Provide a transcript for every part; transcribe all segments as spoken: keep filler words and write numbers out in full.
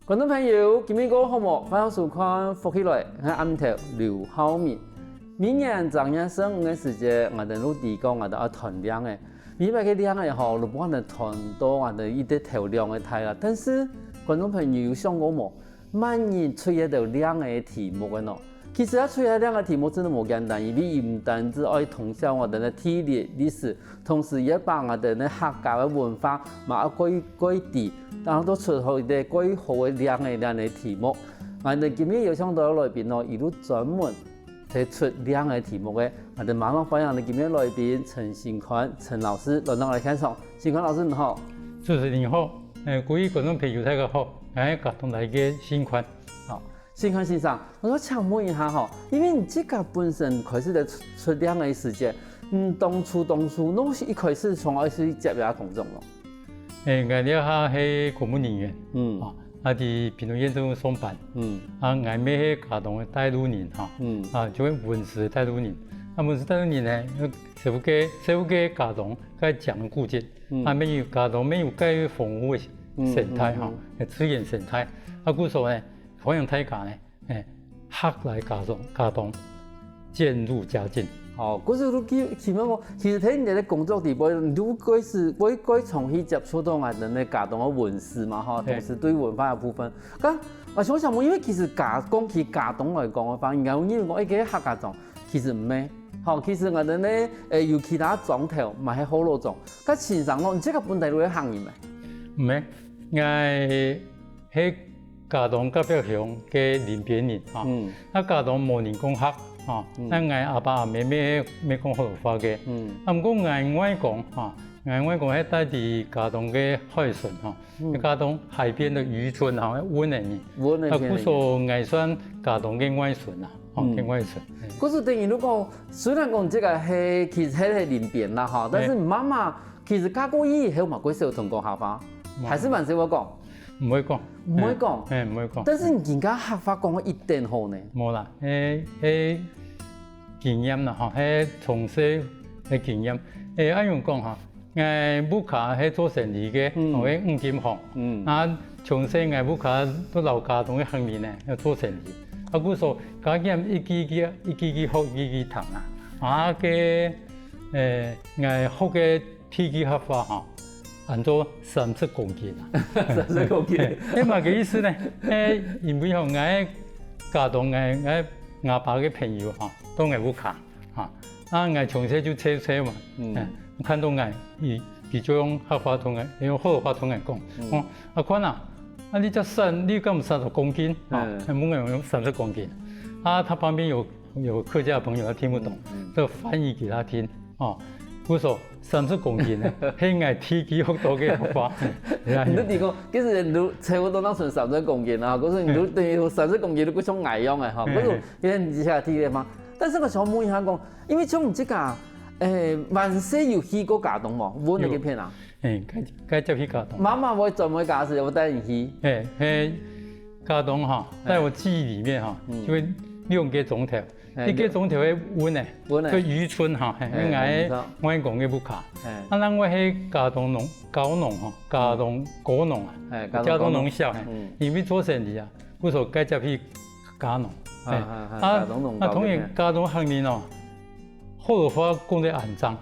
觀眾朋友，今晡日過好無？歡迎收看《福氣來》，𠊎暗頭劉浩明。每年正月十五个時節，𠊎兜都知講𠊎兜愛斷令仔。每擺个令仔吼，都無可能斷到𠊎兜一垤頭兩垤大啦。但是，觀眾朋友有想過無？麼人出這兜令仔个題目个呢？其實啊，出這令仔个題目真个無簡單，因為佢毋單止愛通曉𠊎兜个地理、歷史， 同時也把𠊎兜个客家个文化嘛愛過過知，然後都出好一個過好个令仔恁樣个題目。𠊎兜今日邀請到个來賓哦，佢就專門在出令仔題目个。𠊎兜馬上歡迎𠊎兜今日來賓陳新寬陳老師來到𠊎兜現場。新寬老師你好。主持人好，呃，各位觀眾朋友大家好，𠊎係佳冬來个新寬。好，新寬先生， 𠊎想請問一下吼，因為你自家本身開始在出出令仔个時節，你當初當初，你係一開始從哪位去接這工作咯？欸，𠊎這下係公務人員，嗯。啊，啊，在屏東縣政府上班，嗯。啊，𠊎乜係佳冬个帶路人哈，嗯。啊，就係文史个帶路人。啊，文史帶路人呢，就係負責，係負責佳冬个講古蹟，嗯。啊，乜有佳冬乜有个豐富个生態哈，嗯，嗯，嗯。自然生態。啊，故所呢，歡迎大家呢， 欸，客來佳冬，佳冬，漸入佳境。哦，故所你起，起碼講，其實在你个工作底背，你都開始，會，會常去接觸到𠊎兜个佳冬个文史嘛，吼，嘿。同時對文化个部分。該，𠊎想想問，因為其實佳，講起佳冬來講个話，應該有人講，欸，該客家庄，其實毋係。吼，其實𠊎兜呢，欸，有其他庄頭，嘛係學老庄。該先生咯，你這個本來就係客人咩？毋係，𠊎 係佳冬隔壁鄉个林邊人哈。嗯。啊，佳冬無人講客哈，嗯。啊𠊎阿爸阿姆乜，乜講學老話个。嗯。啊，毋過𠊎外公哈，𠊎外公係戴在佳冬个海脣哈，嗯。佳冬海邊个漁村哈，溫个人。溫个人。啊，故所𠊎算佳冬个外孫啊，吼，嗯。个外孫。嘿。故所等於如果，雖然講這個係，其實係林邊啦哈，但是嘿。媽媽其實嫁過去以後嘛，過少同講客話，無。還係蠻少會講。 毋會講。毋會講。嘿，毋會講。但是你今下客話講到一等好呢。無啦，係，係經驗啦，吼，係從細个經驗。欸，恁樣講哈，𠊎屋下係做生理个，嗯。吼，係五金行。嗯。啊，從細𠊎屋下都摎佳冬个客人呢，愛做生理。啊，故所加減一句句，一句句學，一句句聽啊。啊，該，欸，𠊎學个 第一句客話吼，安到三十公斤啊。三十公斤。係，係麼个意思呢？係，因為吼，𠊎个佳冬，𠊎，𠊎，吾爸个朋友吼，到𠊎屋下，哈，啊，𠊎從細就笑笑嘛，嗯。嗯，看到𠊎，佢，佢就用客話同𠊎，用學老話同𠊎講，嗯。哦，阿寬啊，啊，你這三，你敢有三十公斤？啊，嗯。問𠊎有三十公斤。啊，他旁邊有 有客家朋友他聽不懂，嗯，嗯。就翻譯給他聽，哦，故所三十公斤呢，係𠊎第一句學到个話。你都提過，其實你差不多那算三十公斤啊，可是你都等於三十公斤都不像𠊎樣个哈，嗯。可是因為你下第一嘛，但是𠊎想問一下講，因為像你這個，欸，還細有去過佳冬無？問該片啊。有。欸，該，該接去佳冬。媽媽會專門假使有帶你去。欸，係，佳冬哈，欸。在我記憶裡面哈，嗯。就會兩個鐘頭， 嘿，一個鐘頭个溫呢，溫呢。个漁村哈，嘿，嘿，𠊎，嘿，沒錯。外公个屋下。嘿。啊，另外係佳冬農，高農吼，佳冬高農啊，嘿，佳冬農校，嘿，嗯。因為做生理啊，故所該接去佳農，嘿。啊，啊，啊，啊，佳冬農高農，啊，當然佳冬客人哦，學老話講得恁正，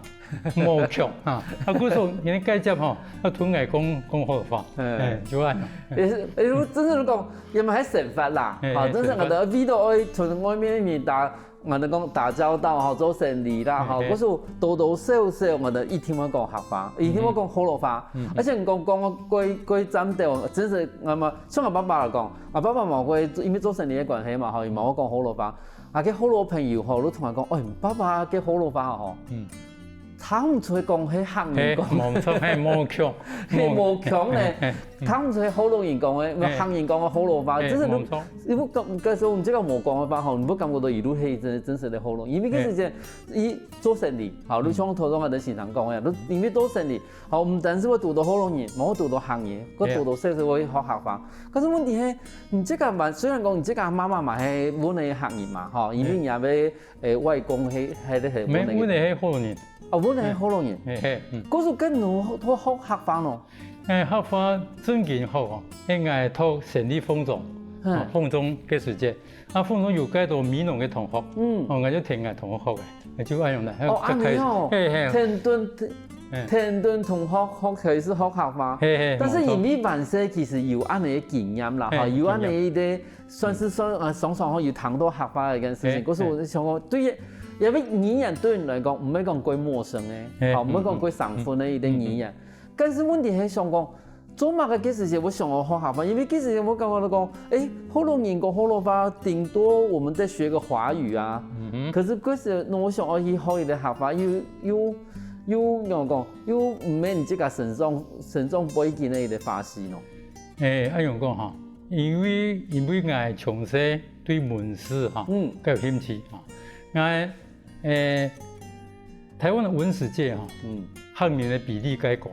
無強啊。啊，故所因為該接吼，啊，同𠊎講，講學老話，嘿。嘿，就恁樣。也是，欸，如果真正講，也蠻還生活啦，嘿，哈，嘿，真正个，生活。遇到愛從外面面打 𠊎兜講打交道吼，做生理啦吼，嘿，嘿。故所多多少少𠊎兜一定會講客話，一定會講學老話。嗯，嗯。而且你講，講過，過站到，真係，𠊎嘛，像𠊎爸爸來講，𠊎爸爸嘛會，因為做生理个關係嘛吼，佢嘛會講學老話。啊，該學老朋友吼，都同𠊎講，哎，爸爸个學老話吼，嗯。聽毋出講係客人講。嘿，無錯，嘿，無強，嘿，無強呢。嘿，嘿。 聽毋出係學老人講个，嘿。客人講个學老話，嘿，就是你，無錯。你不感，該時候你這個無講个話吼，你不感覺到佢就係真，真實个學老，因為其實這，嘿。佢做生理，好，你像頭先𠊎兜先生講个，你因為做生理，好，毋單止會堵到學老人，嘛會堵到客人，嘿。還堵到細細會學客話。可是問題係，你這個嘛，雖然講你這個媽媽嘛係阮个客人嘛，吼，因為嘿。你也係，誒，外公係，係，係，沒，阮个係學老人。哦，阮个係學老人。嘿，嘿，嗯。可是跟你學，學客話咯。欸，客話正經好哦，欸，𠊎讀省立鳳中，嗯。哦，鳳中个時節，啊，鳳中有蓋多美濃个同學，嗯。哦，𠊎就跈𠊎同學學个，就恁樣來，哦，恁樣哦，嘿，嘿。跈等，嘿。跈等同學學，開始學客話，嘿，嘿，但是因為萬歲其實有恁樣个經驗啦，嘿，哈，有恁樣个，經驗。算是算，呃，常常吼有談到客話个一件事情，嘿，可是我就想講，嘿。對於，因為語言對你來講，毋係講過陌生个，嘿，好，毋係講過生分个一個語言，嗯，嗯，嗯。 但是問題係想講，做麼个該時節我想要學客話？因為該時節我感覺到講，欸，學老人講學老話，頂多我們再學個華語啊。嗯哼。可是該時我想要去學一個客話，又，又，又，仰般講，又毋係你自家成長，成長背景个一個話事咯。欸，恁樣講哈，因為，因為𠊎從細對文字哈，嗯。較有興趣哈。𠊎 欸，臺灣个文史界哈，嗯。客人个比例蓋高，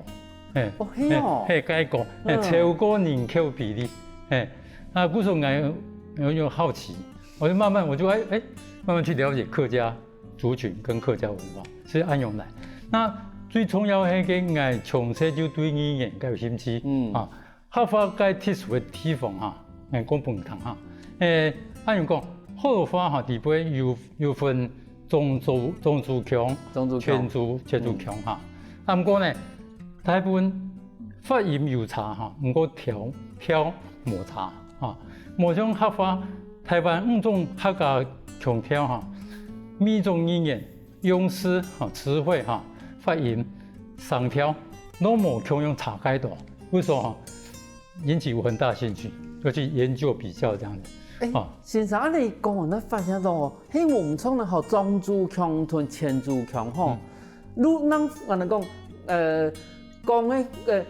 嘿，哦，係哦。嘿，嘿，蓋高，嘿，嗯。超過人口比例，嘿。那故所𠊎有，有好奇，我就慢慢，我就，欸，欸，慢慢去了解客家族群跟客家文化，是恁樣來。那最重要个，𠊎從細就對語言蓋有興趣，嗯。啊， 客話个特殊个地方哈，欸，講分你聽哈。欸，恁樣講，學老話哈，底背有，有分漳州，漳州腔、漳州腔。泉州，泉州腔哈。嗯。啊，毋過呢，大部分發音有差哈，毋過調，調無差哈。無像客話，臺灣五種客家腔調哈，每種語言 用詞哈、詞彙哈、發音、聲調，攏無共樣，差蓋多。故所哈，引起我很大興趣，就去研究比較這樣子。欸，啊。先生，恁樣講，𠊎發現到哦，係毋係講吼，漳州腔同泉州腔吼，嗯。你人，𠊎等講，呃， 講个，呃，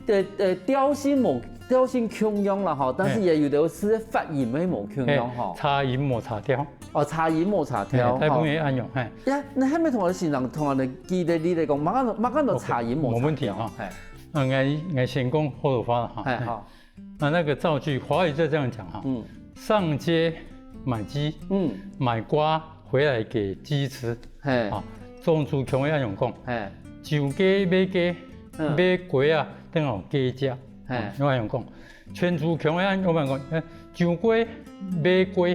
呃，呃，調性無，調性共樣啦吼，但是也有个係發音个無共樣吼。嘿，差音無差調。哦，差音無差調，嘿，大部分吼。也恁樣，嘿。呀，該係毋係同𠊎先生同𠊎舉个例來講，麼个，麼个差音無差調？OK，無問題哈。嘿。啊，𠊎，𠊎先講學老話啦哈。嘿，好。 那那個造句，華語就這樣講哈，嗯。上街買雞，嗯。買瓜回來給雞吃，嘿。啊，漳州腔愛仰般講？嘿。上街買雞，嗯。買瓜啊，等下雞食，嘿。啊，愛仰般講？泉州腔愛仰般講？欸，上街買瓜，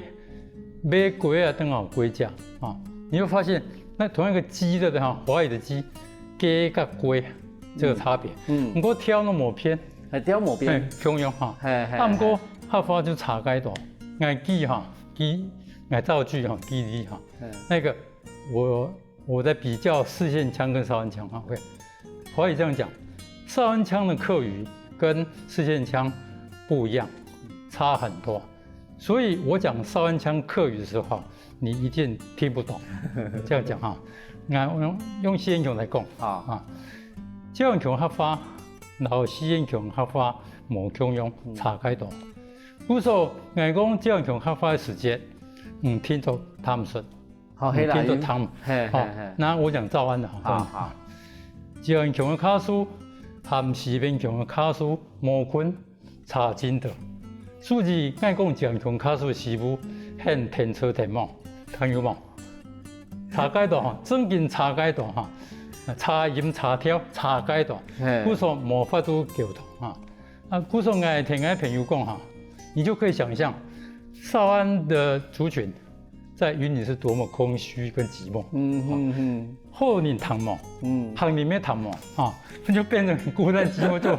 買瓜啊，等下雞食，啊，你會發現，那同樣一個雞，對不對哈？華語的雞，雞跟瓜，這個差別。嗯。嗯。不過調都無變。 還調無變。嘿，共樣哈。嘿，嘿，啊，毋過，嘿。客話就差蓋多。𠊎舉哈，舉，𠊎造句哈，舉例哈。嘿。那個，我，我在比較四縣腔跟韶安腔哈，OK。華語這樣講，韶安腔的客語跟四縣腔不一樣，差很多。 所以我講韶安腔客語的時候哈，你一定聽不懂。這樣講哈，那我用，用四縣腔來講。啊。啊，詔安腔客話，摎四縣腔客話無共樣，嗯。差蓋多。故所，𠊎講詔安腔客話个時節，嗯，聽著聽毋識。 好，係啦，嗯，聽著聽。有，嘿，嘿，好，嘿。那我講韶安的，好，好，韶安。好。詔安腔个客事，和四縣腔个客事，無近，差真多。所以，𠊎講詔安腔客事个時務，很𢯭手𢯭網，聽有無？差蓋多哈，正經差蓋多哈，差音差調差蓋多，嘿。故所無法度溝通哈。啊，故所𠊎聽𠊎朋友講哈，你就可以想像，韶安的族群 在雲林是多麼空虛跟寂寞。嗯，嗯，嗯。好人聽無，嗯。客人也聽無，啊，就變成孤單寂寞，就，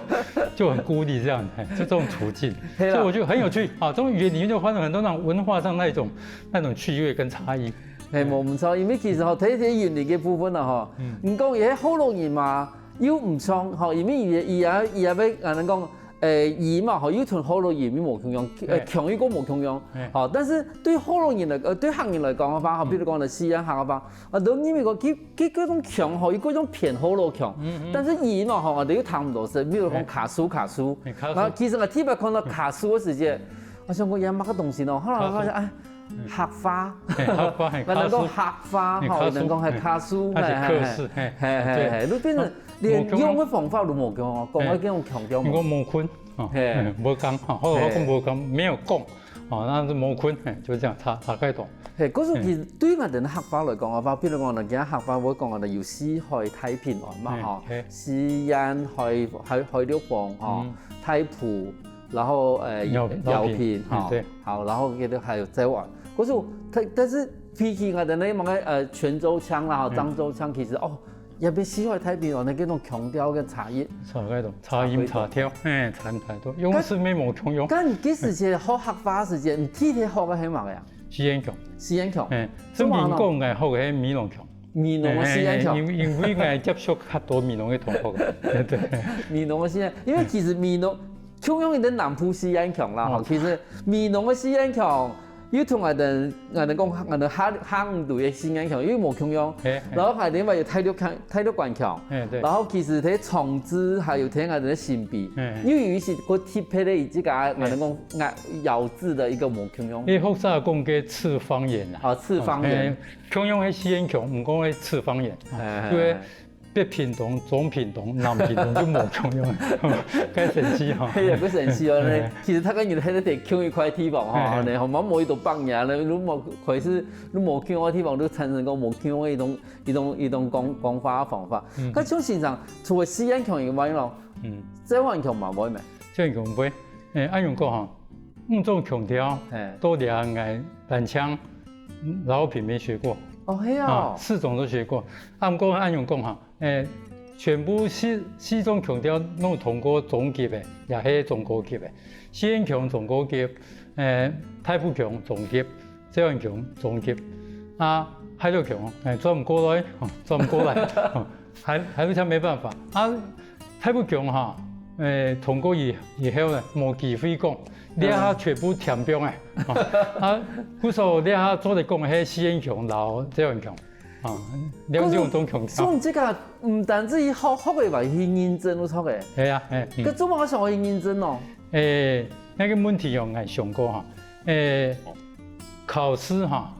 就很孤立這樣，嘿，就這種處境。係啦。所以我覺得很有趣，啊，從語言裡面就發生很多那種文化上那一種，那種趣味跟差異。嘿，無毋著，因為其實吼，特別雲林个部分啊，吼，嗯。你講佢係學老人嘛，又毋像，吼，因為佢，佢也，佢也會，啊，人講， 誒，語嘛，吼，又同學老語又無共樣，誒，嘿。腔又過無共樣，嘿。吼，但是對學老人來，呃，對客人來講个話，吼，嗯。比如講呢，四縣客个話，啊，都認為講，佢，佢各種腔，吼，有各種偏學老腔，嗯，嗯。但是語嘛，吼，𠊎兜又聽毋著識，比如講嘿。卡蘇，卡蘇。嘿，卡蘇。然後其實𠊎第一擺看著卡蘇个時節，𠊎想講，這麼个東西呢？後來𠊎發現，卡蘇。哎，嗯。客話。嘿，客話，嘿，𠊎兜講客話，卡蘇。嘿，吼，卡蘇。𠊎兜講係卡蘇，嘿，那是客事，嘿，嘿，嘿，嘿，嘿，嘿，嘿，就變成 連用个方法都無共哦，講个這種腔調無。你講無近，哦，嘿。嗯，無講，哦，好，嘿。我講無講，沒有講，哦，該係無困，嘿，就恁樣差，差蓋多。嘿，故所其實對𠊎兜客話來講个話，譬如講，今客話會講个有四海大平安嘛，吼，四縣海，海，海陸豐，吼，大埔，然後，呃，饒，饒平，饒平，吼，對。好，然後這個還有詔安。故所，但，但是比起𠊎兜該麼个，呃，泉州腔啦，吼，漳州腔，其實，哦， 也比四海大平安个該種腔調个差異。差該種，差音差調，嘿，差異太多，用詞乜無共樣。但該時節學客話時節，你第一學个係麼个啊？四縣腔。四縣腔。嘿，所以人講𠊎學个係美濃腔。美濃个四縣腔。嘿，因，因為𠊎接觸較多美濃个同學。對。美濃个四縣，因為其實美濃，共樣一個南部四縣腔啦，吼，其實美濃个四縣腔 又同𠊎兜，𠊎兜講，𠊎兜客，客語个四縣腔又無共樣。嘿，嘿。然後𠊎兜另外有大陸腔，大陸縣腔。嘿，對。然後其實在長治還有在𠊎兜个新埤，嘿，嘿。又有一些較特別个一個，𠊎兜講，啊，咬字个一個無共樣。因為學生講个次方言啊。啊，次方言。嘿，共樣係四縣腔，毋過係次方言。啊，嘿，嘿，因為 北屏東、中屏東、南屏東就無共樣，蓋神奇吼。係啊，蓋神奇哦，呢，其實大家人還在共一塊地方吼，呢，吼，無，無一種方言，呢，如果開始，如果無共樣个地方，就產生講無共樣个一種，一種，一種講，講話个方法。嗯。該像先生，除了四縣腔以外咯，嗯。詔安腔嘛會無？詔安腔會，誒，恁樣講吼，五種腔調，嘿。到這𠊎單淨饒平沒學過。哦，係哦。啊，四種都學過。啊，毋過恁樣講吼， 誒，全部四，四種腔調攏通過中級个，也係中高級个。四縣腔中高級，誒，大埔腔中級，詔安腔中級，啊，海陸腔，誒，轉毋過來，吼，轉毋過來，吼，還，還有點沒辦法。啊，大埔腔哈，誒，通過以，以後呢，無機會講，這下全部填平誒，吼，啊，故所這下做得講係四縣腔摎詔安腔。 啊，兩種都強調。所以這個毋單止係學，學个話，去認證都著个。係啊，係，嗯。該做麼个想愛去認證哦？誒，那個問題有𠊎想過哈。誒，考試哈，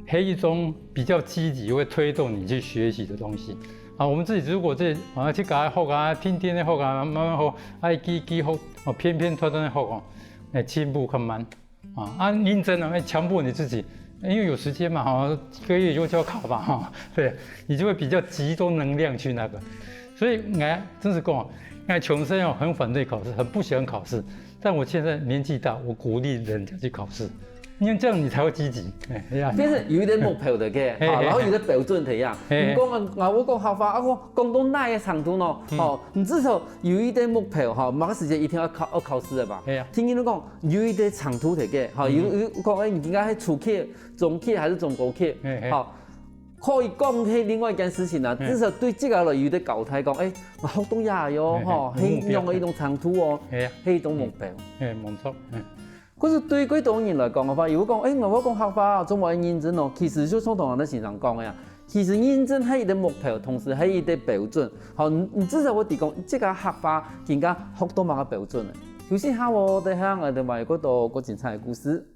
係一種比較積極會推動你去學習的東西。啊，我們自己如果這，啊，去自家學啊，定定个學啊，慢慢學，愛記，記學，哦，片片段段个學哦，誒，進步較慢。 啊，啊，認真啊，要強迫你自己，因為有時間嘛，哈，一個月就，就要考吧，哈，對，你就會比較集中能量去那個。所以，哎，真是講，哎，從前哦，很反對考試，很不喜歡考試，但我現在年紀大，我鼓勵人家去考試，因為這樣你才會積極，哎，哎呀。變成有一點目標个，嘿，哈，嘿，然後有一個標準个呀。嘿，嘿。你講啊，啊，𠊎講客話，啊，𠊎講到哪個程度呢？嗯。哦，你至少有一個目標，哈，某個時間一定要考，要考試个吧？嘿啊。聽人講， 有一個程度个，吼，嗯。有，有講，哎，你應該係初級、中級還係中高級，嘿，嘿。吼，可以講係另外一件事情啊，嘿。至少對這個來有一個交代，講，哎，𠊎學到這喲，嘿，嘿，吼，有目標。係恁樣个一種程度哦，嘿啊。係一種目標。嘿，無錯，嘿。可是對幾多人來講个話，有講，哎，𠊎講客話，做麼个認真哦？其實就像頭先先生講个啊， 其實認真係一個目標，同時係一個標準。好，你，你至少會知講，這個客話今下學到麼个標準了。休息下哦，等下𠊎兜還有過多過精彩个故事。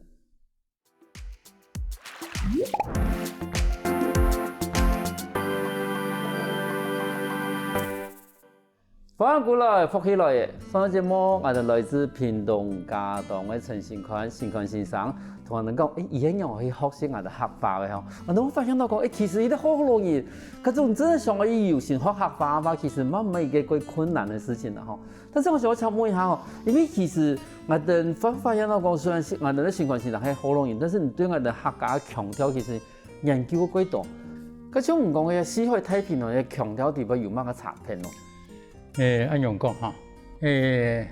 歡迎轉來，福氣來了！上個節目，𠊎兜來自屏東佳冬个陳新寬，新寬先生，同𠊎兜講，誒，佢係仰般去學習𠊎兜客話个吼。𠊎兜發現到講，誒，其實佢兜好好容易，可是你真的想要有心學客話个話，其實嘛毋係一個過困難个事情啦吼。但是𠊎想要請問一下吼，因為其實𠊎兜發，發現到講，雖然係𠊎兜个新寬先生係好容易，但是你對𠊎兜客家个腔調其實 研究過多。該像你講个四海大平安个腔調底背有麼个差別哦？誒，恁樣講哈，誒，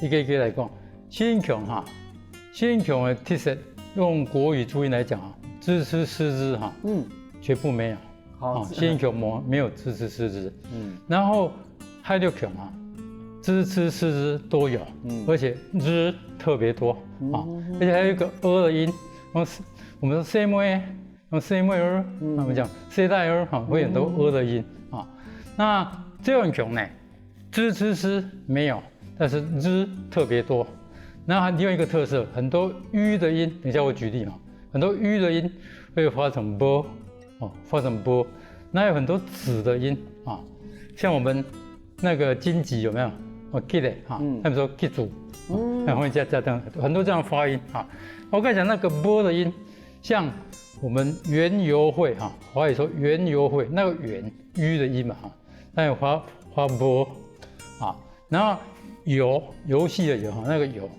一個一個來講，四縣腔哈，四縣腔个特色，用國語注音來講哈，支支持持哈，嗯。全部沒有。好，哦，四縣腔沒，沒有支支持持。嗯。然後 海陸腔啊，支支持持都有，嗯。而且日特別多啊，嗯。而且還有一個呃的音，用，我們說細妹，用細妹兒，嗯。我們講細倈兒哈，會有很多呃的音啊。那詔安腔呢，支支持持沒有，但是日特別多。那還有一個特色，很多ü的音，等一下我舉例哈，很多ü的音會發成ㄅ， 哦，發成ㄅ。那有很多子的音啊，像我們那個荊棘有沒有？我记得哈，嗯，他们说记住，嗯，然后加加这样很多这样发音哈。我刚才讲那个 b 的音，像我们园游会哈，华语说园游会，那个园 u 的音嘛哈，那有发发 b 啊，然后游游戏的游哈，那个游，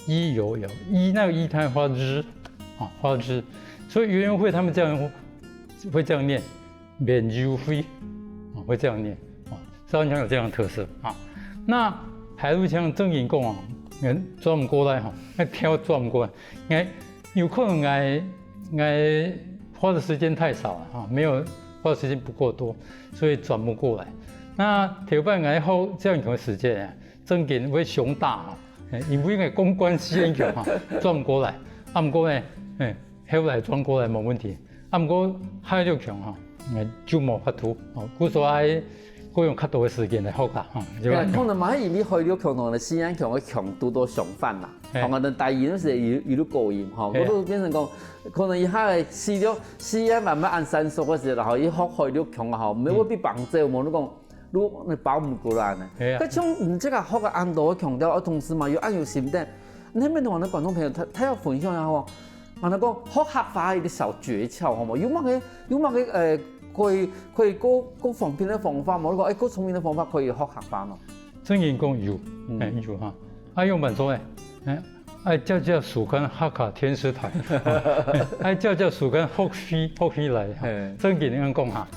一游游一那个一它发 z 啊发 z，所以园游会他们这样会这样念。 免油灰，啊，会这样念，啊，四川腔有这样的特色啊。那海陆腔正经讲啊，人转不过来哈，那跳转不过来，哎，有可能哎哎花的时间太少了哈，没有花的时间不够多，所以转不过来。那头擺哎好这样一个时间啊，正经会熊大哈，因为个公关时间久哈，转不过来，啊，不过呢，哎，后来转过来没问题。 啊，毋過海陆腔吼，就無法度，吼，故所愛過用較多个時間來學啦，吼，就係。可能嘛，因為海陸腔同四縣腔个腔度都相反啦，吼，可能台語係有有个高音，吼，故所變成講，可能一下个四縣慢慢按三縮个時候，吼，一學海陸腔啊，吼，毋會會被綁走，無你講，如果你包毋過來呢，係啊，該像你這個學个恁多腔調，同時嘛又恁有心得，你係毋係同我們觀眾朋友，大大家分享一下吼？ 啊，那講學客話一個小訣竅，好無？有麼个有麼个呃，可以可以更更方便个方法無？你講，哎，更聰明个方法可以學客話無？正經講有，嗯，哎，有哈。啊，用板說，哎，哎，愛照照收看客家電視台，哎，愛照照收看福氣福氣來哈。正經恁講哈，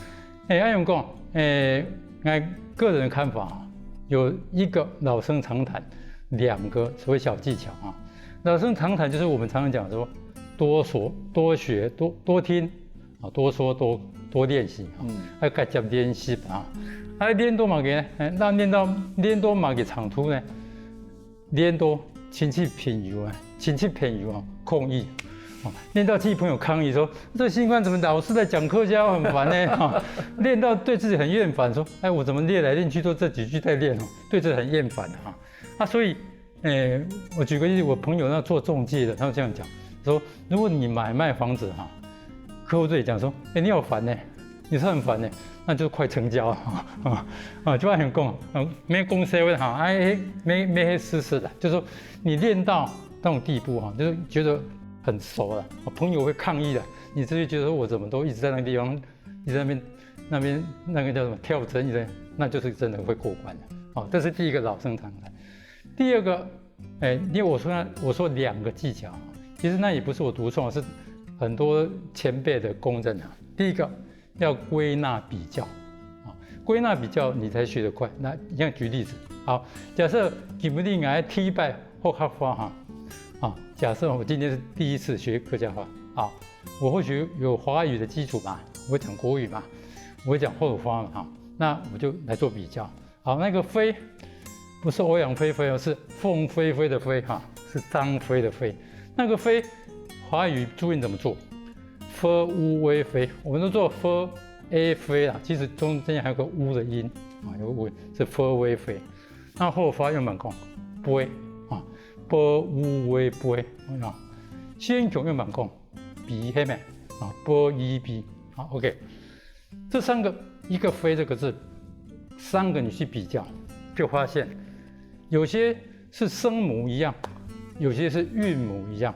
哎，恁樣講，哎，我個人看法啊，有一個老生常談，兩個所謂小技巧啊。老生常談就是我們常常講說， 多說、多學、多多聽，啊，多說多多練習，啊，愛間接練習啊。愛練到麼个呢？哎，那練到練到麼个程度呢？練到親戚朋友啊，親戚朋友啊，抗議，哦，練到親戚朋友抗議說，這新冠怎麼老是在講客家話，很煩呢，哈，練到對自己很厭煩，說，哎，我怎麼練來練去都這幾句在練，哦，對自己很厭煩，哈。啊，所以 哎，我舉个例子，我朋友那做仲介的，他就这样讲，说如果你买卖房子哈，客户对你讲说，哎，你好烦呢，你是很烦呢，那就是快成交啊，啊啊，就按呢讲，啊，没公司会哈，哎，没没黑丝丝的，就是说你练到那种地步哈，就是觉得很熟了，朋友会抗议的，你就会觉得说我怎么都一直在那个地方，一直在那边那边那个叫什么跳针，一直在，那就是真的会过关的。哦，这是第一个老生常谈。 第二个，哎，因为我说我说两个技巧，其实那也不是我独创，是很多前辈的公认啊。第一个要归纳比较，啊，归纳比较你才学得快。那一样举例子，好，假设今日我第一擺學客話哈，啊，假设我今天是第一次学客家话，啊，我或许有华语的基础嘛，我会讲国语嘛，我会讲福佬话嘛，哈，那我就来做比较。 好，那个飞不是欧阳菲菲哦，是凤飞飞的飞哈，是张飞的飞。那个飞，华语注音怎么做？f u v飞，我们都做 f a 飞啊，其实中间还有个 u 的音啊，有个 u 是 f v飞。那福佬话用板讲，杯啊，b u v杯啊，四縣腔用板讲，杯，系咩？啊，b i杯啊，OK。 这三个，一个飞这个字，三个你去比较，就发现有些是声母一样，有些是韵母一样。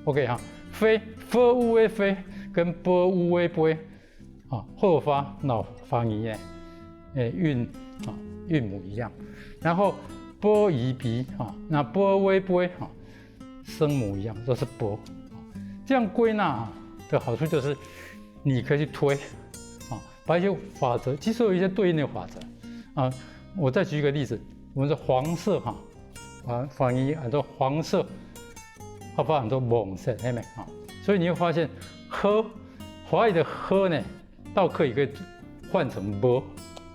OK 哈，飞，f u v飞跟 b u v杯，啊，福佬话、老话音哎，哎，韵啊，韵母一样。然后 b i杯啊，那 b u v杯啊，声母一样，都是 b。这样归纳啊的好处就是，你可以去推啊， 把一些法则，其实有一些对应的法则啊。我再举一个例子，我们说黄色哈，啊，翻译喊做黄色，客话喊做黃色，系没啊？所以你会发现，h，华语的h呢，倒可以可以换成 b，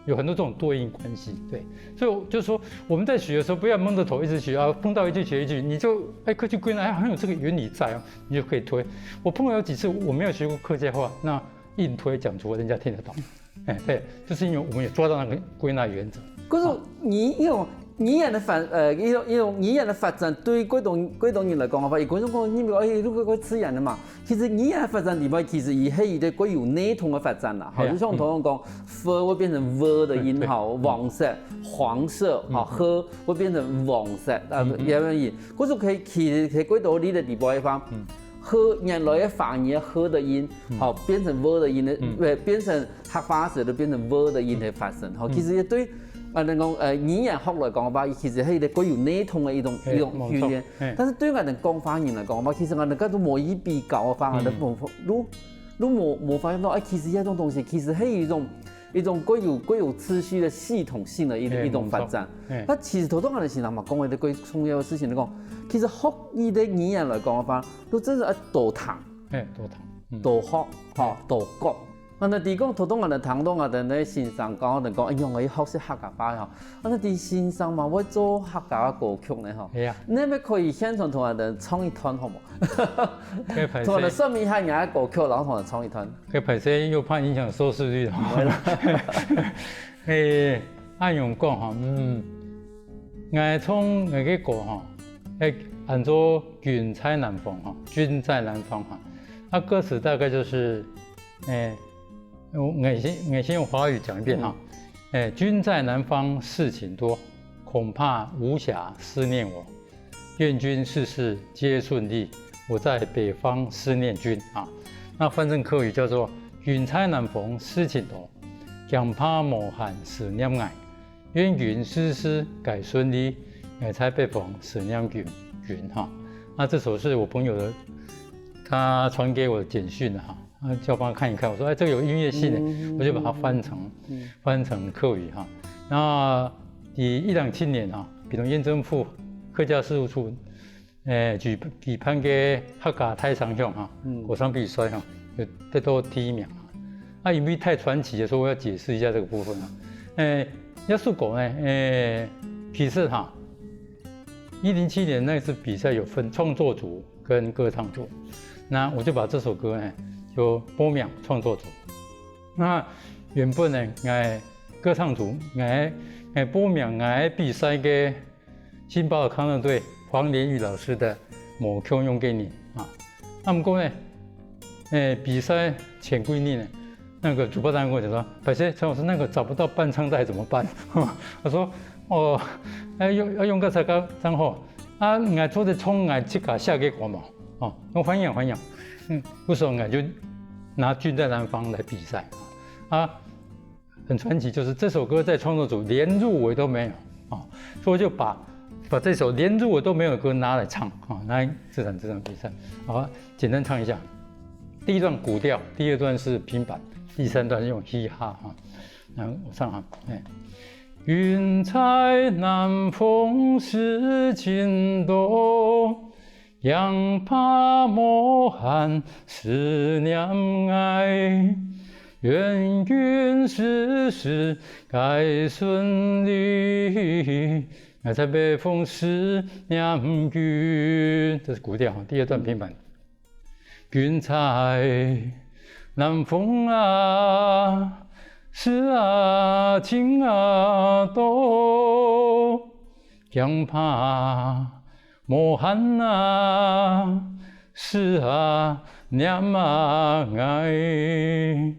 有很多这种对应关系，对。所以我就说，我们在学的时候，不要蒙着头一直学啊，碰到一句学一句，你就哎，可以去归纳，哎，好像有这个原理在哦，你就可以推。我碰到有几次我没有学过客家话，那 硬推讲出来，人家听得懂。哎，对，就是因为我们有抓到那个归纳原则。可是你用語言个發，呃，一種一種語言个發展，對幾多幾多人來講个話，有幾種講認為，哎，如果會自然个嘛。其實語言个發展裡背，其實佢係一個幾有系統个發展啦。好，就像頭先講，f會變成v的音，好，黃色、黃色，好，h會變成黃色，啊，也有原因。可是可以，其實可以歸到你个裡背个話，h原來个華語个h的音，好，變成v的音个，呃，變成客話時就變成v的音个發生，好，其實也對。 啊，人講，呃，語言學來講个話，其實係一個幾有系統个一種一種訓練。但是對𠊎等講話人來講个話，其實𠊎等該種無以比較个話，𠊎等無，都都無無發現到，哎，其實這種東西其實係一種一種幾有幾有次序个系統性个一一種發展。那其實頭頭𠊎等先生嘛講个一個重要个事情來講，其實學一個語言來講个話，都真係愛多聽，哎，多聽，多學，吼，多講。 啊，該你講，頭先𠊎等聽到𠊎等个先生講，𠊎等講，哎，用个學習客家話吼。啊，該你先生嘛會做客家个歌曲呢吼。係啊。你係毋係可以現場同𠊎等唱一段好無？該歹勢。同𠊎等說明一下你个歌曲，然後同𠊎等唱一段。該歹勢又怕影響收視率吼。毋會啦。哎，恁樣講吼，嗯，𠊎唱𠊎个歌吼，哎，安到《君在南方》吼，《君在南方》吼。啊，歌詞大概就是，哎， 我，我先，我先用華語講一遍哈。嗯。哎，君在南方事情多，恐怕無暇思念我。願君事事皆順利，我在北方思念君啊。那翻成客語叫做君在南方事情多，恐怕無閒思念𠊎。願君事事皆順利，𠊎在北方思念君，君哈。那這首是我朋友的，他傳給我的簡訊的哈。 啊，叫我幫他看一看，我說，哎，這個有音樂性的，嗯，我就把它翻成，嗯，翻成客語哈。那在一零一七年哈，屏東縣政府客家事務處，誒，舉，舉辦个客家大商獎哈，嗯，歌唱比賽哈，就得到第一名哈。啊，因為太傳奇的，所以我要解釋一下這個部分啊。誒，這首歌呢，誒，其實哈，一零七年那次比賽有分創作組 跟歌唱組。那我就把這首歌呢，就報名創作組。那原本呢，𠊎歌唱組，𠊎，𠊎報名，𠊎比賽个新寶爾康樂隊黃連煜老師的《無共樣个人》啊。啊，毋過呢，誒，比賽前幾日呢， 那個主辦單位就說：「歹勢，陳老師，那個找不到伴唱帶怎麼辦？」我說：「哦，要用，要用該隻歌正好。啊，𠊎做得唱𠊎自家寫个歌無？」哦，我歡迎，歡迎。嗯，不爽，𠊎就拿《君在南方》來比賽。啊，很傳奇，就是這首歌在創作組連入圍都沒有。哦，所以我就把，把這首連入圍都沒有的歌拿來唱，哦，拿來這場，這場比賽。好，簡單唱一下。 第一段古調，第二段是平板，第三段是用嘻哈哈。然後我唱哈，哎。君在南方，事情多，驚怕無閒思念𠊎。願君事事皆順利，𠊎在北方思念君。這是古調哈，第二段平板。 君在南方啊，事啊情啊多，驚怕無閒啊，思啊念啊𠊎。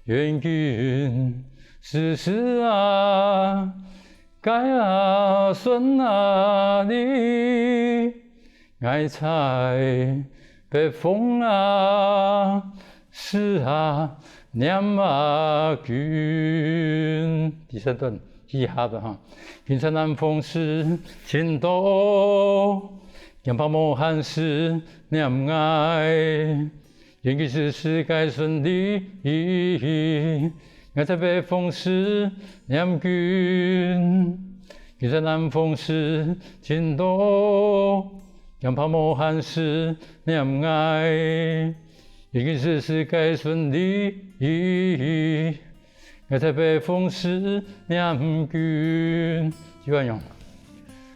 願君事事啊， 該啊順啊利，𠊎在北方啊，思啊念啊君。第三段嘻哈的哈。君在南方，事情多，驚怕無閒思念𠊎。 願君事事皆順利，𠊎在北方思念君。君在南方，事情多，驚怕無閒思念𠊎。願君事事皆順利， 𠊎在北方思念君。就恁樣。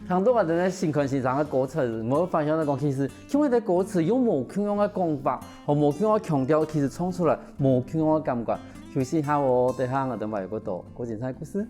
聽到𠊎等个新款先生个歌詞，無發現到講，其實像這个歌詞用無共樣个講法，和無共樣个腔調，其實唱出來無共樣个感覺。休息一下哦，等下𠊎等還有更多歌精彩故事。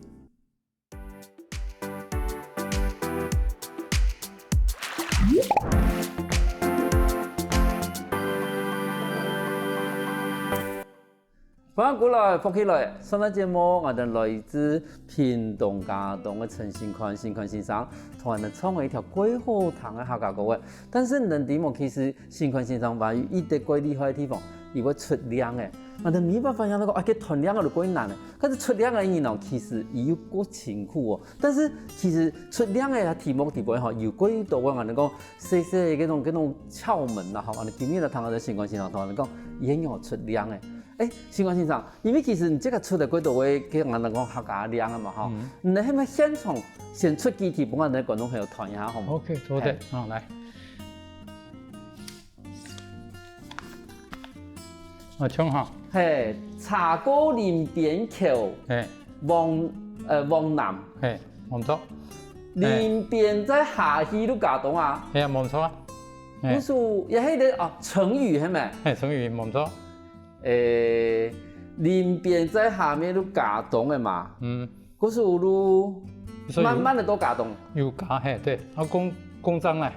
歡迎過來，福氣來！上个節目，𠊎兜來自屏東佳冬个陳新寬，新寬先生，同𠊎兜唱了一條蓋好聽个客家歌仔。但是你知無，其實新寬先生還有一個蓋厲害个地方，佢會出令仔。𠊎兜無辦法想到講，啊，該揣令仔就蓋難了。但是出令仔个人哦，其實佢又蓋辛苦哦。但是其實出令仔个題目底背吼，有蓋多个，𠊎兜講，細細个該種，該種竅門啦，吼，𠊎兜今日來聽下新寬先生同𠊎兜講，佢仰般出令仔。 欸，新寬先生，因為其實你這個出了幾多个，該𠊎兜講客家令仔嘛，吼，你係毋係現場先出幾題分𠊎兜觀眾朋友揣一下，好無？OK，做得，好，來。啊，唱哈。嘿，茶過林邊橋，嘿，往，呃，往南。嘿，無錯。林邊再下去就佳冬啊。嘿啊，無錯啊。嘿。故所，也係个，哦，成語，係無？嘿，成語，無錯。 欸，林邊再下面就佳冬个嘛。嗯。故所就慢慢个到佳冬。有佳，嘿，對，愛工，工整來，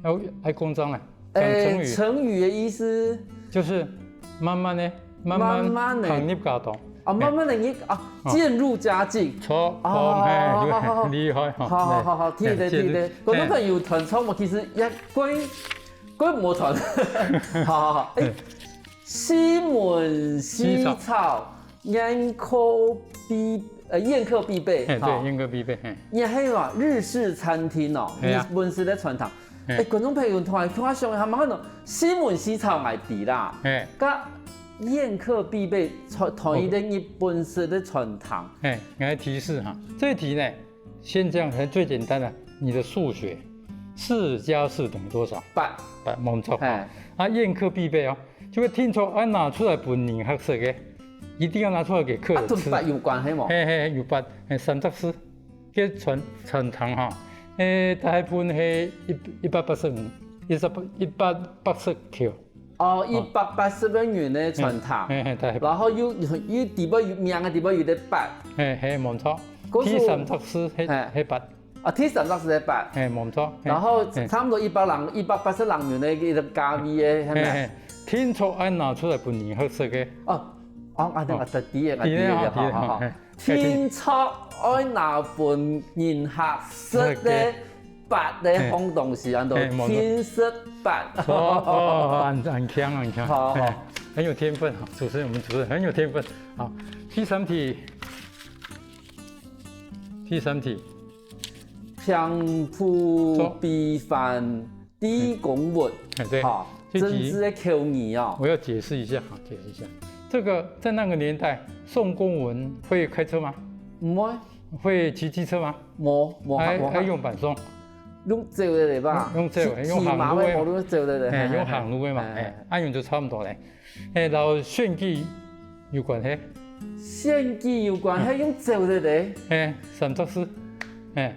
愛，愛工整來。欸，成語。成語个意思？就是慢慢个，慢慢，慢慢个行入佳冬。啊，慢慢个入，啊，漸入佳境。著，哦，嘿，厲害哈。好，好，好，好，聽得，聽得。觀眾朋友揣著無？其實也蓋，蓋無揣。好，好，好。欸， 四門四草，宴客必，呃，宴客必備，嘿，對，宴客必備，嘿。也係嘛，日式餐廳哦，日本式个餐廳。欸，觀眾朋友，同𠊎想一下，嘛看到四門四草𠊎知啦，嘿，該宴客必備，餐，同一個日本式个餐廳。嘿，𠊎提示哈，這題呢，先講最簡單的，你的數學，四加四等於多少？八。八，無錯。嘿。啊，宴客必備哦， 就係定著愛拿出來分人客食个，一定要拿出來給客人吃。啊，同八有關係無？嘿，嘿，有八，嘿，三隻字，該餐，餐廳哈，欸，大部分係一，一百八十五，一百，一百八十箍。哦，一百八十個銀个餐廳。嘿，嘿，大部分。然後又，又底背有名个底背有个八。嘿，嘿，無錯。故所，第三隻字，嘿，嘿，八。 啊，第三隻字係八。嘿，無錯，嘿，然後差不多一百零，一百八十零元个一個價位个，係無？嘿，嘿，定著愛拿出來分人客食个。哦，哦，啊，對，哦，啊，對，對，對，對，對，好，好，好。嘿，定著愛拿分人客食个八个好東西，安到，嘿，無錯。定食八。哦，哦，哦，很，很強，很強。好，好。嘿，很有天分哈，主持人，我們主持人很有天分。好，第三題。 第三題。平埔備飯豬公文，欸，對，哈，這題政治个口語哦。我要解釋一下哈，解釋一下。這個在那個年代送公文會開車嗎？毋會。會騎機車嗎？無，無，還，無。還用板送？用走个吧？用，用走个，騎，用行路个嘛。騎馬个無，用走个。欸，用行路个嘛，欸，欸，啊，用就差不多咧。 欸，摎選舉有關係。選舉有關係，用走个咧。欸，三隻字。欸。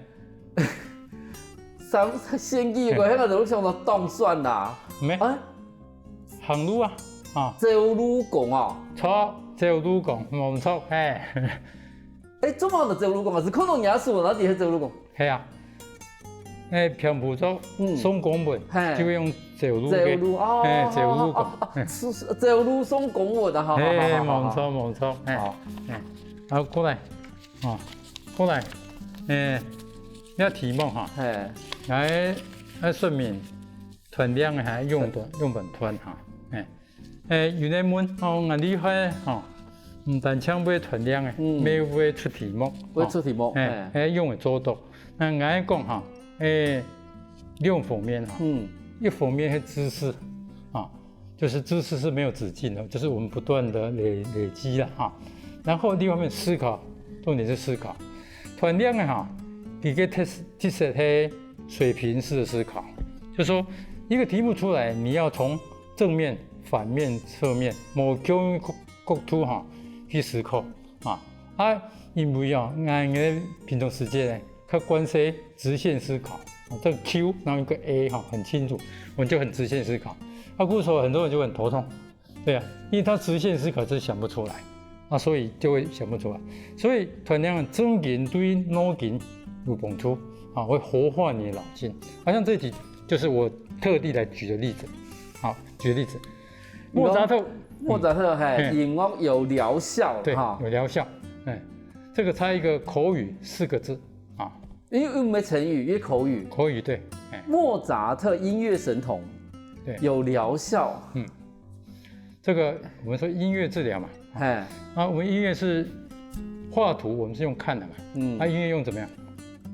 三，選舉有關係，𠊎就想到當選啦。無。啊？行路啊，啊。走路工哦。著，走路工，無錯，嘿。欸，做麼个走路工啊？係看到人家手，然後底下走路工。係啊。 欸，平埔族，嗯，送公文，嘿，就會用走路个，走路，哦，欸，走路个，哦，哦，哦，嘿。是，是，走路送公文啊，好，好，嘿，好，好，好。無錯，無錯，嘿，好。嘿，好，過來，哦，過來，欸，這題目哈，嘿，來，來說明揣令仔哈，用短，用短揣哈，嘿。 欸，有人問，哦，恁厲害，吼，毋單淨會揣令仔，嗯，乜會出題目，會出題目，吼，欸，嘿。欸，仰會做到。該𠊎講哈，欸，兩方面哈，嗯，一方面係知識，啊，就是知識是沒有止境的，就是我們不斷地累，累積了哈。然後另外一方面思考，重點是思考。揣令仔哈，佢个特，特色係水平式的思考，就是說一個題目出來，你要從 正面、反面、側面，無共角，角度哈，去思考啊。啊，因為啊，𠊎，𠊎个平常時節呢，較慣勢直線思考，啊，這個Q，然後一個A哈，很清楚，我們就很直線思考。啊，故所很多人就很頭痛，對啊，因為他直線思考就想不出來，啊，所以就會想不出來。所以揣令仔正經對腦筋有幫助，啊，會活化你的腦筋。好像這題就是我特地來舉的例子，好，舉例子。莫扎特，莫扎特，嘿，嘿。音乐有疗效，对，哈。有疗效。哎，这个差一个口语四个字啊，因为又没成语，因为口语。口语对，哎，莫扎特音乐神童，对有疗效，这个我们说音乐治疗嘛，嘿，啊，我们音乐是画图，我们是用看的嘛，嗯啊，音乐用怎么样？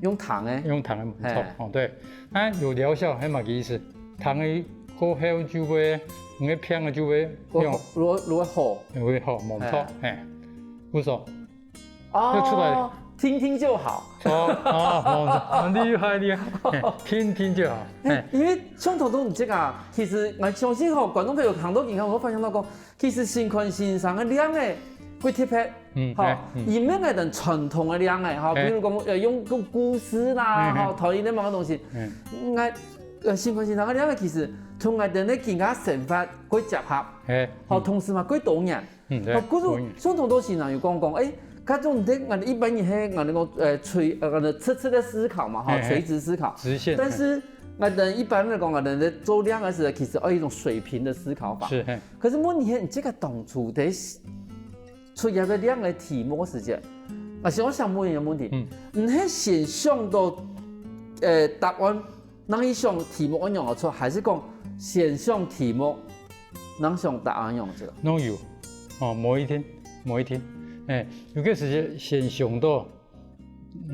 用糖哎，用糖的，不错嘿哦，对，啊，有疗效，还蛮个意思。糖的过后就会，你的病的就会用，如果如果好，也会好，没错，哎，不错。哦，又出来了听听就好。哦，哦，哦，很厉害，厉害，哎，听听就好，哎，因为像头先你这个啊，其实我相信吼，观众朋友看到以后，会发现到讲，其实新冠先生个量哎，会特别，嗯，吼哎，，嗯，因为我们传统的量哎，吼，比哎如讲呃用个故事啦，嗯吼，讨论那么个东西，嗯，应该呃新冠先生个量哎，其实同我们的今个生活会结合，哎，好，嗯同时嘛，过多年。嗯，对，哦，故事同意像同多时呢，有讲讲，哎，搿种的，俺一般人嘿，俺个呃垂呃垂直的思考嘛，哈，嘿嘿垂直思考。直线，但是俺等一般来讲，俺等在做量的时候，其实有一种水平的思考法。是，嘿，可是问题，你这个当初在出现个量的题目时间，啊，是我想问一个问题，嗯你是先想到呃答案，那一想题目按样而出，还是讲先想题目，那想答案样子？都有，哦，某一天，某一天，哎，有个时间先想到，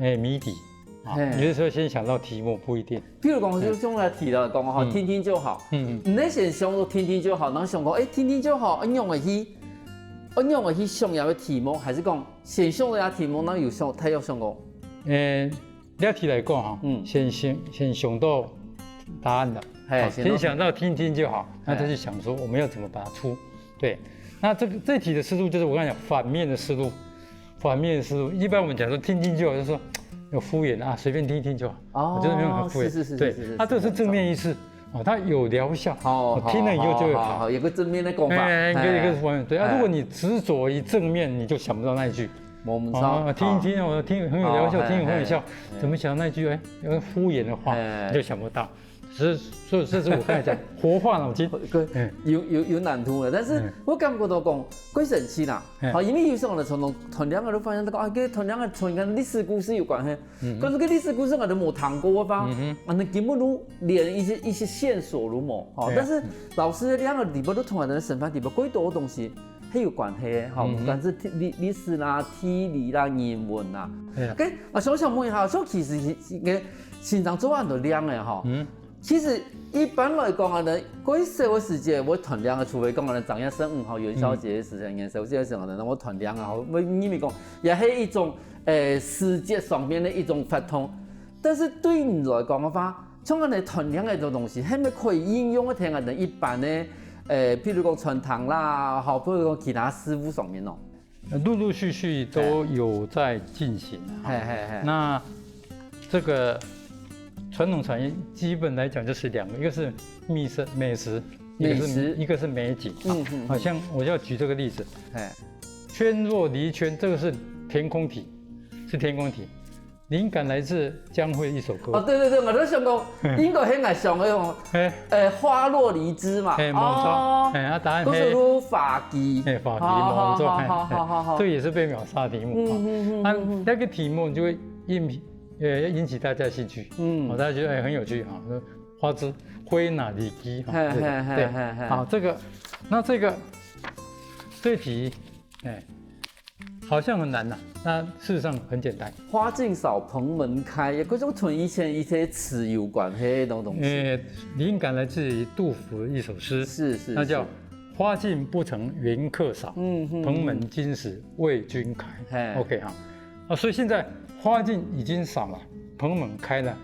哎，谜底，啊，嘿有的时候先想到题目，不一定。譬如讲，就像来提了讲哈，嗯听听就好。嗯，你在先想说听听就好，然后想讲，哎，听听就好，恁样个去，恁样个去想要个题目，还是讲先想个题目，那有想，他有想过？呃，这题来讲哈，嗯先先先想到答案了，嘿，好先到先想到听听就好，那他就想说我们要怎么把它出，对，那这个这题的思路就是我刚才讲反面的思路，反面的思路，一般我们讲说听听就好，就是说有敷衍啊，随便听听就好，哦我觉得没有很敷衍，是是是对是是，它这是正面意思啊，它有疗效，好，哦听了以后就会好。好，有个正面的讲法，哎，一个一个是嘿完美，对啊。哎如果你执着于正面，你就想不到那一句。我们哦，听一听哦，听很有疗效，哦听很有效哎，怎么想那句哎，要敷衍的话，哎你就想不到。只是，所以这是我刚才讲活化脑筋。个嗯有有有难度的，但是嗯我感觉到讲，过神奇啦。嗯好，因为有时候呢，从从团量个都发现这个啊，跟团量个从一个历史故事有关系。嗯可是个历史故事我都没听过，我发嗯啊，那根本都连一些一些线索都没。好，对啊但是老师的两个里边都从来的生活里边，过多的东西。很有关系，哈，嗯不管是地历历史啦、地理啦、人文啦，对啊，OK，啊，想想问一下，说其实应该先生做很多量的哈，嗯其实一般来讲啊，呢，过一些个时间，我团量的，除非讲啊，张先生哈，元宵节的时间，元宵节的时候呢，我团量啊，我因为讲也是一种，诶，时节上面的一种活动。但是对你来讲的话，像恁个团量的这种东西，还没可以应用个天啊，等一般的，诶，譬如讲传统啦，好，譬如讲其他事物上面哦。陆陆续续都有在进行。嘿嘿嘿，那这个传统产业基本来讲就是两个，一个是美食，美食，一个是美食一个是美景。嗯嗯好像我要举这个例子，嘿，圈若离圈，这个是填空题，是填空题。灵感来自江蕙一首歌。哦，对对对，我都想讲，应该很爱想个哦，哎呃，花落离枝嘛，哎，没错哦，哎，啊，答案都是花期，哎，法题好没错，好哎好好好好好，这个也是被秒杀题目。嗯嗯嗯啊嗯，那个题目就会引起，呃，引起大家兴趣，嗯哦，大家觉得哎很有趣哈，说花枝花若离枝哈，嘿这个嘿嘿对嘿嘿，好，这个，那这个这题，哎，好像很难呐，那事实上很简单。花尽扫蓬门开，也可以说同以前一些词有关系的东西。呃，灵感来自于杜甫的一首诗，是是，那叫是“花尽不成原客扫，嗯嗯蓬门今始为君开”。嘿 OK 哈，啊，所以现在花尽已经扫了，蓬门开了，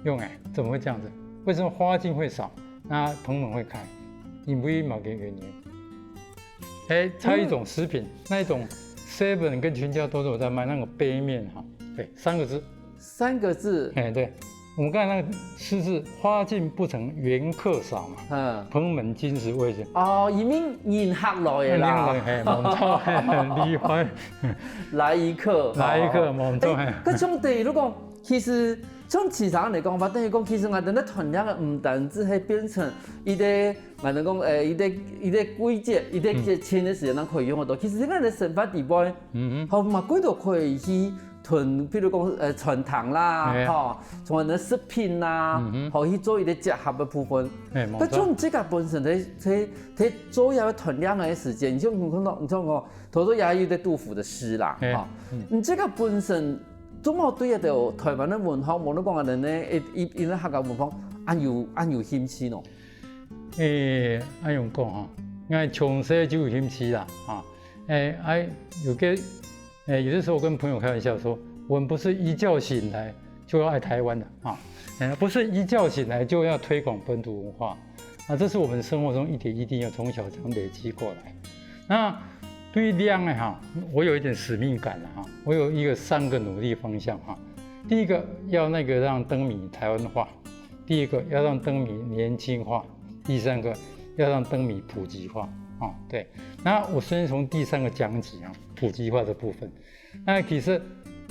用哎，怎么会这样子？为什么花尽会扫，那蓬门会开？因为某个原因。哎，它有一种食品，那一种 Seven 跟全家都有在卖那个杯面哈，对，三个字，三个字，哎，对，我们刚才那个诗是“花尽不成原客扫”嘛，嗯，蓬门今始为君。哦，移民迎客来的啦，哎，没错，很厉害，来一客，来一客，哦没错，哎哎，可兄弟，如果其实像先生來講法，等於講，其實𠊎兜个團令个毋單淨係變成一個，𠊎兜講，誒，一個一個季節、一個節慶个時間，咱可以用得到。其實𠊎兜生活底背，嗯哼，好嘛，幾多可以去囤，譬如講，呃，餐廳啦，係，吼，像𠊎兜食品啦，嗯哼，吼，去做一個結合个部分。係，無錯。該像這個本身在在在做這個團令个時間，你像你看到，你像講，頭先也有一個杜甫个詩啦，係，吼，嗯，你這個本身 做麼對這兜台灣个文化，無論講恁呢，一一一个客家文化，恁有恁有興趣呢？誒，恁樣講吼，𠊎從細就有興趣啦，啊，誒，哎，有個，誒，有的時候我跟朋友開玩笑說，我們不是一覺醒來就要愛台灣的啊，誒，不是一覺醒來就要推廣本土文化，啊，這是我們生活中一點一滴要從小這樣累積過來。那對於令仔哈，我有一點使命感了哈，我有一個三個努力方向哈。第一個要那個讓燈謎台灣化，第二個要讓燈謎年輕化，第三個要讓燈謎普及化。哦，對，那我先從第三個講起啊，普及化的部分。那其實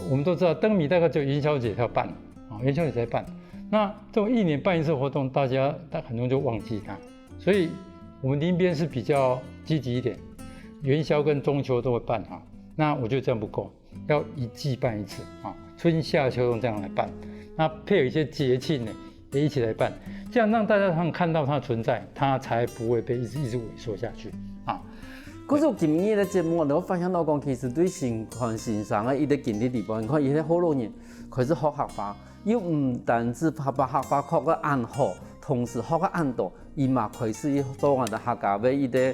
我們都知道，燈謎大概只有元宵節才辦啊，元宵節才辦。那這種一年辦一次活動，大家大很多人就忘記它，所以我們林邊是比較積極一點，元宵跟中秋都會辦哈。那我覺得這樣不夠，要一季辦一次啊，春夏秋冬這樣來辦，那配合一些節慶呢，也一起來辦，這樣讓大家他們看到它的存在，它才不會被一直一直萎縮下去啊。可是今日个節目，我發現到講，其實對新寬先生个一個經歷裡背，你看，佢个好多人開始學客話，又毋單淨把把客話學个恁好，同時學个恁多，佢嘛開始做𠊎兜客家个一個誒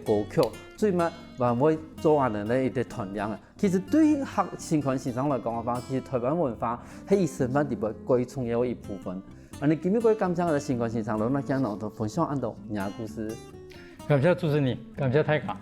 歌曲，最尾還會做𠊎兜个一個團令啊。其實對於客新寬先生來講个話，其實台灣文化係佢生活裡背最重要个一部分。啊，你今日過感謝𠊎兜新寬先生，來同𠊎兜分享恁多你个故事。感謝主持人，感謝大家。